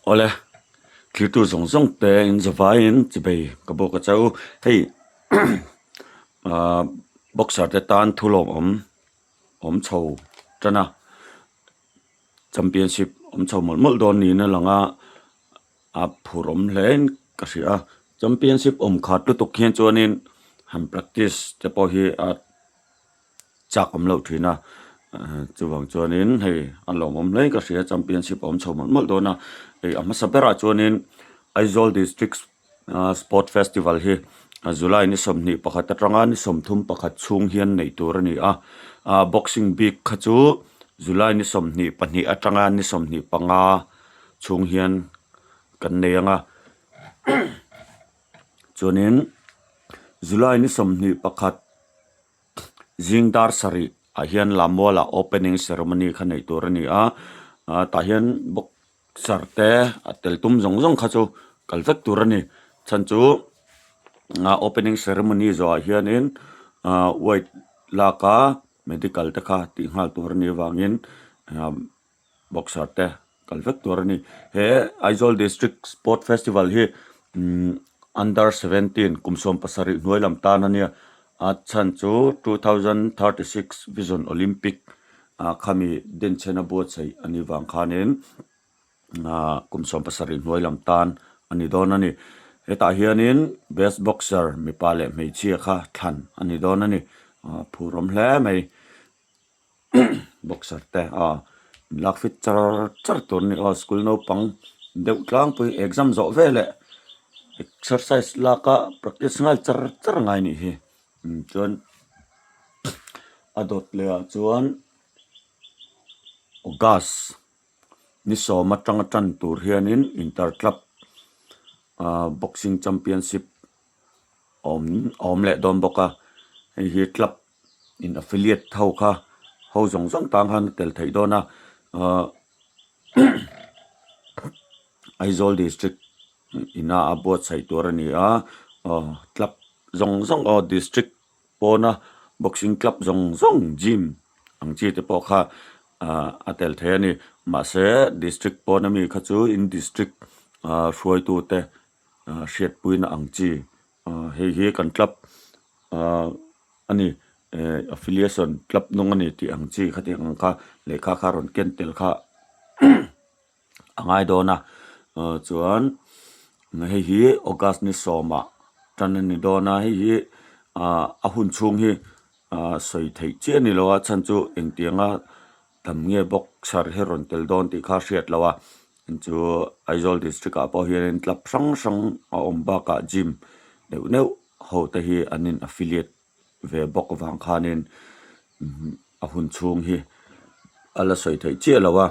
Awle, thirtu zawng zawng te in zavaiin chibei ka bawk a chau. Hei ahh boxer te tan thu lawmawm awm chho tan a, championship awm chho mawlh mawlh dawn niin a lang a, a phur awm hle in ka hria a. Championship awm khat lutuk hian chuanin han practice te pawh hi a. chak awm loh thin a chuvang chuanin hei a lawmawm hle ka hria championship a awm chho mawlh mawlh dawn a hei a hmasa berah chuanin Aizawl district sport festival hi July ni 21 atanga ni 31 chhung hian neih tur a ni a ah boxing bik kha chu July ni 22 atanga ni 25 chhung hian kan nei ang a chuanin July ni 21. Zing dar sarih ah hian Lamuala opening ceremony kha neih tur a ni a ah tah hian boxer te a tel tum zawng zawng kha chu kal vek tur a ni chhan chu ah opening ceremony zawhah hianin ah weight lak a medical te kha tih nghal tur a nih avangin ah boxer te kal vek tur a ni he Aizawl district sport festival hi umm under 17 kum 17 hnuai lam tan a nia a chhan chu 2036 vision olympic ah khami denchhen a buatsaih a nih vang khanin ah kum 17 hnuai lam tan a ni dawn a ni hetah hianin best boxer mipa leh hmeichhia kha thlan a ni dawn a ni ah phur awm hle mai. Boxer te aw lak fit char char tur a ni aw school naupang deuh tlangpui exam zawh veleh exercise lak a practice nghal char char ngai anih hi chuan a dawt leh ah chuan august ni sawm atanga tan tur hianin inter club ah boxing championship awm a awm leh dawn bawk a hei hi club in affiliate ho kha ho zawng zawng tan khan a tel theih dawn a ahh Aizawl district ina a buatsaih tur a ni a aw club zawng zawng aw district pawna boxing club zawng zawng gym ang chi te pawh kha ahh a tel thei a ni mahse district pawna mi kha chu in district ahh hruaitu te ahh hriatpuina ang chi ahh hei hi kan club ahh a ni eh affiliation club nung a ni tih ang chi khatiang ang kha lehkha kha rawn ken tel kha a ngai dawn a ah chuan hei hi august ni sawmah tan a ni dawn a hei hi ah a hun chhung hi ah sawi theih chiah a ni lo a chhan chu engtianga tam nge boxer hi rawn tel dawn tih kha a hriat loh a chu Aizawl district ah pawh hianin club hrang hrang a awm bakah gym neuh neuh ho te hi an in affiliate ve bawk avang khanin a hun chhung hi a la sawi theih chiah lo a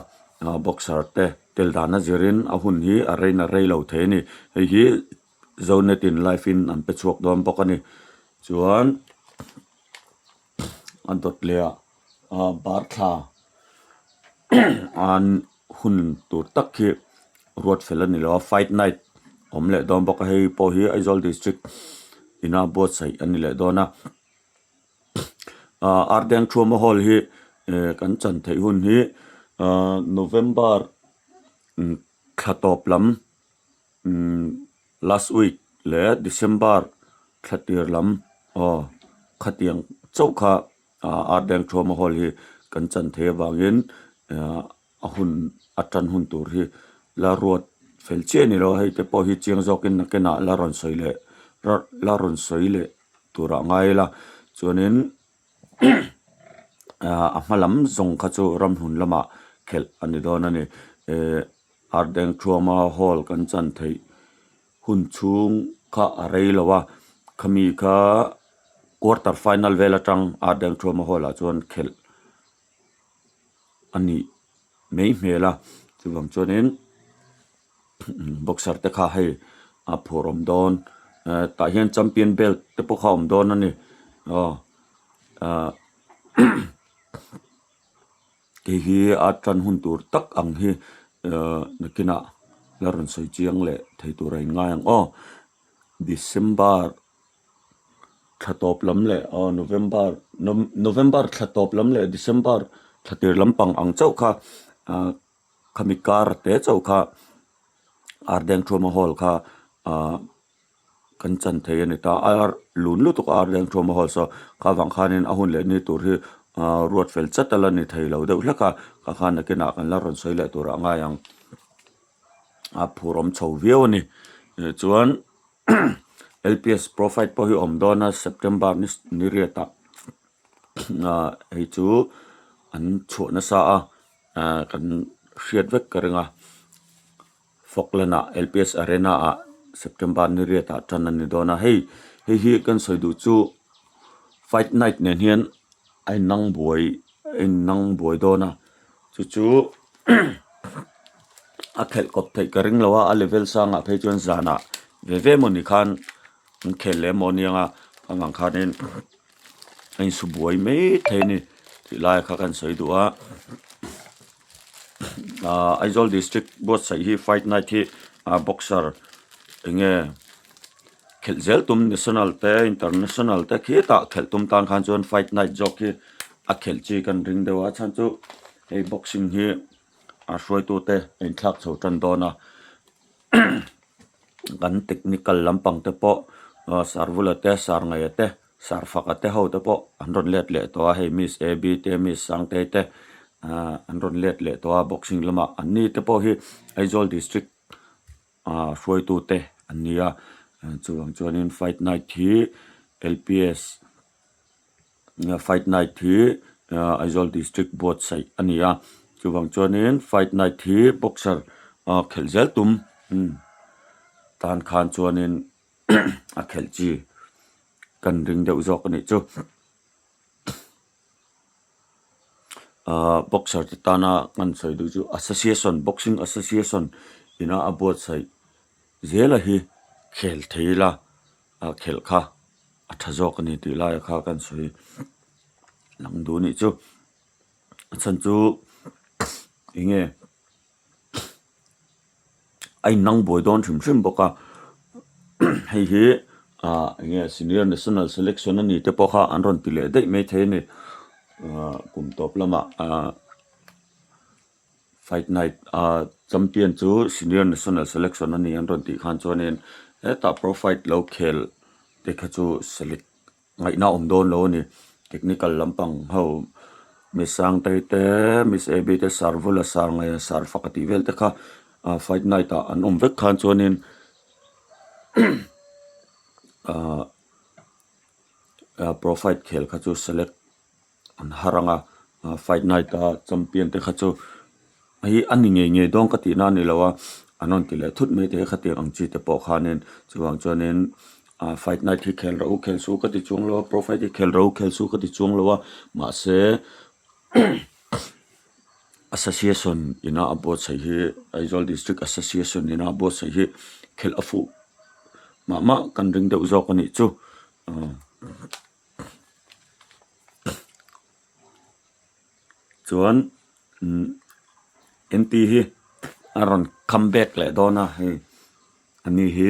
ah boxer te tel dan a zirin a hun hi a rein a rei lo thei a ni hei hi zonet in live in an pe chhuak dawn bawk a ni chuan a dawt leh ah ah bar thla an hun tur tak hi ruat fel a ni lo a fight night awm leh dawn bawk a hei pawh hi Aizawl district ina buatsaih a ni leh dawn a ah Ardeng Thuama hall hi eh kan chan theih hun hi ah November thla tawp lam umm last week leh December thla tir lam aw khatiang chauh kha ah Ardeng Thuama hall hi kan chan theih avangin ah a hun a tan hun tur hi la ruat fel chiah a ni lo a hei te pawh hi chiang zawkin nakinah la rawn sawi leh la rawn sawi leh turah ngai ila chuanin ah a hma lam zawng kha chu ramhlun lamah khelh a ni dawn a ni eh Ardeng Thuama hall kan chan theih hun chhung kha a rei lo a khami kha quarter final vel atang Ardeng Thuama hall ah chuan khelh a nih mai hmel a chuvang chuanin boxer te kha hei a phur awm dawn eh tah hian champion belt te pawh kha a awm dawn a ni aw ah hei hi a tan hun tur tak ang hi eh nakinah la rawn sawi chiang leh thei tur a inngai ang aw December. Thla tawp lam leh aw November November thla tawp lam leh December thla tir lampang ang chauh kha ah khami kar te chauh kha. Ardengthuama hall kha ahh kan chan thei a ni ta a lun lutuk a Ardengthuama hall saw kha vang khanin a hun leh ni tur hi ahh ruat fel chat a la ni thei lo deuh hlek a kha khan nakinah kan la rawn sawi leh tur ah a ngai ang a phur awm chho viau a ni chuan L P S pro fight pawh hi a awm dawn a September ni ni riat ah ahh hei chu an chhuah nasa a ahh kan hriat vek ka ring a Falkland ah L P S Arena ah September ni riat ah tan a ni dawn a hei hei hi kan sawi duh chu fight night nen hian a innang buai a innang buai dawn a chu chu a khelh kawp theih ka ring lo a a level sangah phei chuan zanah ve ve mawni khan an khel leh maw aniang a ang ang khanin a insu buai mai thei a ni tih lai kha kan sawi duh a ahh Aizawl district buatsaih hi fight night hi ah boxer eng nge khelh zel tum national te international te khitah khelh tum tan khan chuan fight night zawk hi a khelh chi kan ring deuh a chhan chu hei boxing hi a hruaitu te a inthlak chho tan dawn a kan technical lampang te pawh ah sarvula te sarngaia te sarfaka te ho te pawh an rawn let leh tawh a hei miss A B te miss sangtei te ah an rawn let leh tawh a boxing lamah an ni te pawh hi Aizawl district ah hruaitu te an ni a chuvang chuanin fight night hi L P S fight night hi Aizawl district buatsaih a ni a chuvang chuanin fight night hi boxer ah khelh zel tum tan khan chuanin a khelh chi kan ring deuh zawk a nih chu ahh boxer te tana kan sawi duh chu association boxing association ina a buatsaih zela hi khel thei ila a khelh kha a tha zawk a ni tih lai kha kan sawi lang duh a nih chu a chhan chu eng nge a innang buai dawn hrim hrim bawk a hei hi ah eng nge senior national selection a ni te pawh kha an rawn ti leh daih maithei a ni ah kum tawp lamah ah fight night ah champion chu senior national selection a ni an rawn tih khan chuanin hetah pro fight lo khel te kha chu select ngaihna awm dawn lo a ni technical lampang ho miss sangtei te miss A B te sarvula sarngaia sarfaka tih vel te kha ah fight night ah an awm vek khan chuanin ah pro fight khel kha chu select an har ang a fight night a champion te kha chu hei a ni ngei ngei dawn ka tih na a ni lo a an rawn ti leh thut mai te khatiang ang chi te pawh khanin chuvang chuanin ah fight night hi khel rawh u khel suh ka ti chuang lo a pro fight hi khel rawh u khel suh ka ti chuang lo a mahse association ina a buatsaih hi Aizawl district association ina a buatsaih hi khelh a fuh mah mah kan ring deuh zawk a nih chu. Chuan umm N T hi a rawn come back leh dawn a hei ani hi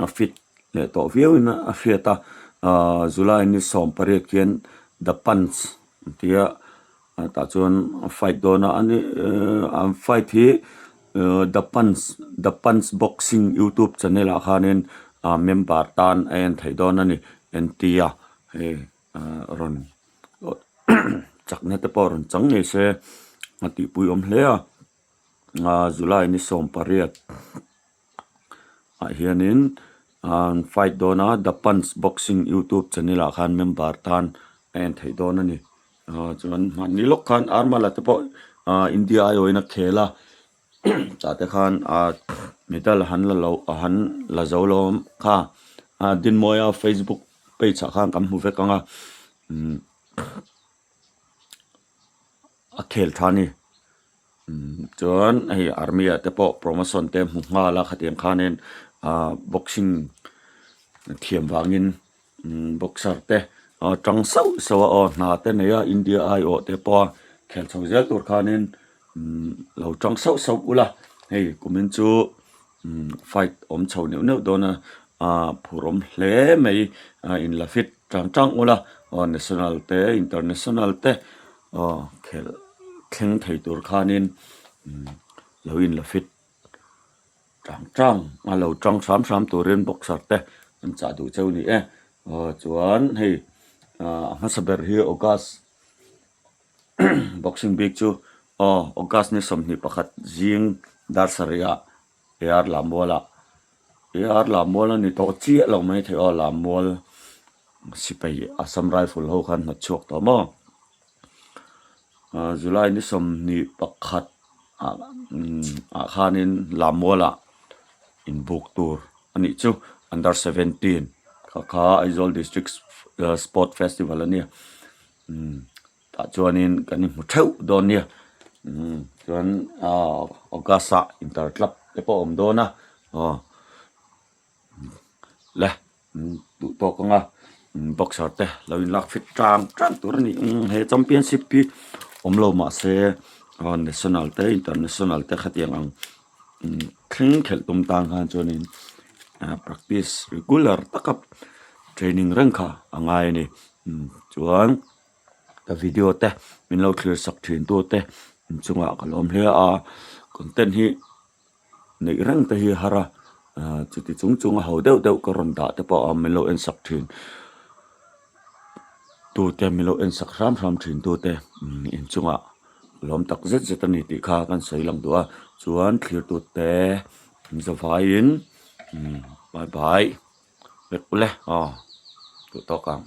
a fit leh tawh viau in a hriat a ahh July ni 18 khian the punch an ti a tah chuan a fight dawn a ani ehh an fight hi ehh the punch the punch boxing youtube channel ah khanin ah member tan a en theih dawn a ni N T a hei ah rawn chakna te pawh rawn chang ngei se a tihpui awm hle a ah July ni 18 ah hianin an fight dawn a the punch boxing youtube channel ah khan member tan a en theih dawn a ni ah chuan hmanni lawk khan armala te pawh ah India aiawhin a khel a tah te khan ah medal han la lo han la zo lo kha ah Dinmawia facebook page ah khan kan hmu vek ang a umm a khel tha a ni. Chuan hei army ah te pawh promotion te hmu nghal a khatiang khanin ahh boxing thiam vangin boxer te a tang sauh sauh a aw hna te nei a India aiawh te pawh a khel chho zel tur khanin lo tang sauh sauh ula hei kumin chu fight awm chho neuh neuh dawn a ahh phur awm hle mai a inla fit tang tang ula aw national te international te aw khelh thleng thei tur khanin lo inla fit. Tang tang a lo tang hram hram turin boxer te an chah duh cheu ni e. Aw chuan hei ah a hmasa ber hi August boxing bik chu aw August ni 21 zing dar sarih ah AR Lammual ah AR Lammual a ni tawh chiah lo mai thei aw Lammual sipai Assam Rifle ho khan hnawt chhuak tawh maw ah July ni 21 ah ah khanin Lammual ah inbuk tur a nih chu under 17 kha kha Aizawl District Sport Festival a nia umm tah chuanin kan inhmu theuh dawn nia umm chuan ah August ah inter club te pawh a awm dawn a aw le duh tawk anga boxer te lo inlak fit tang tang tur a ni he championship hi awm lo mahse national te international te khatiang ang thleng khelh tum tan khan chuanin practice regular taka training reng kha a ngai a ni chuan ka video te min lo thlir sak thin tu te inchungah ka lawm hle a content hi. Neih reng te hi a har a ahh chuti chung chung a ho deuh deuh ka rawn dah te pawh a min lo en sak thin tute min lo en sak hram hram thin tute inchungah lawm tak zet zet a ni tih kha kan sawi lang duh a chuan thlir tute zavaiin bye bye vek ule aw duh tawk ang.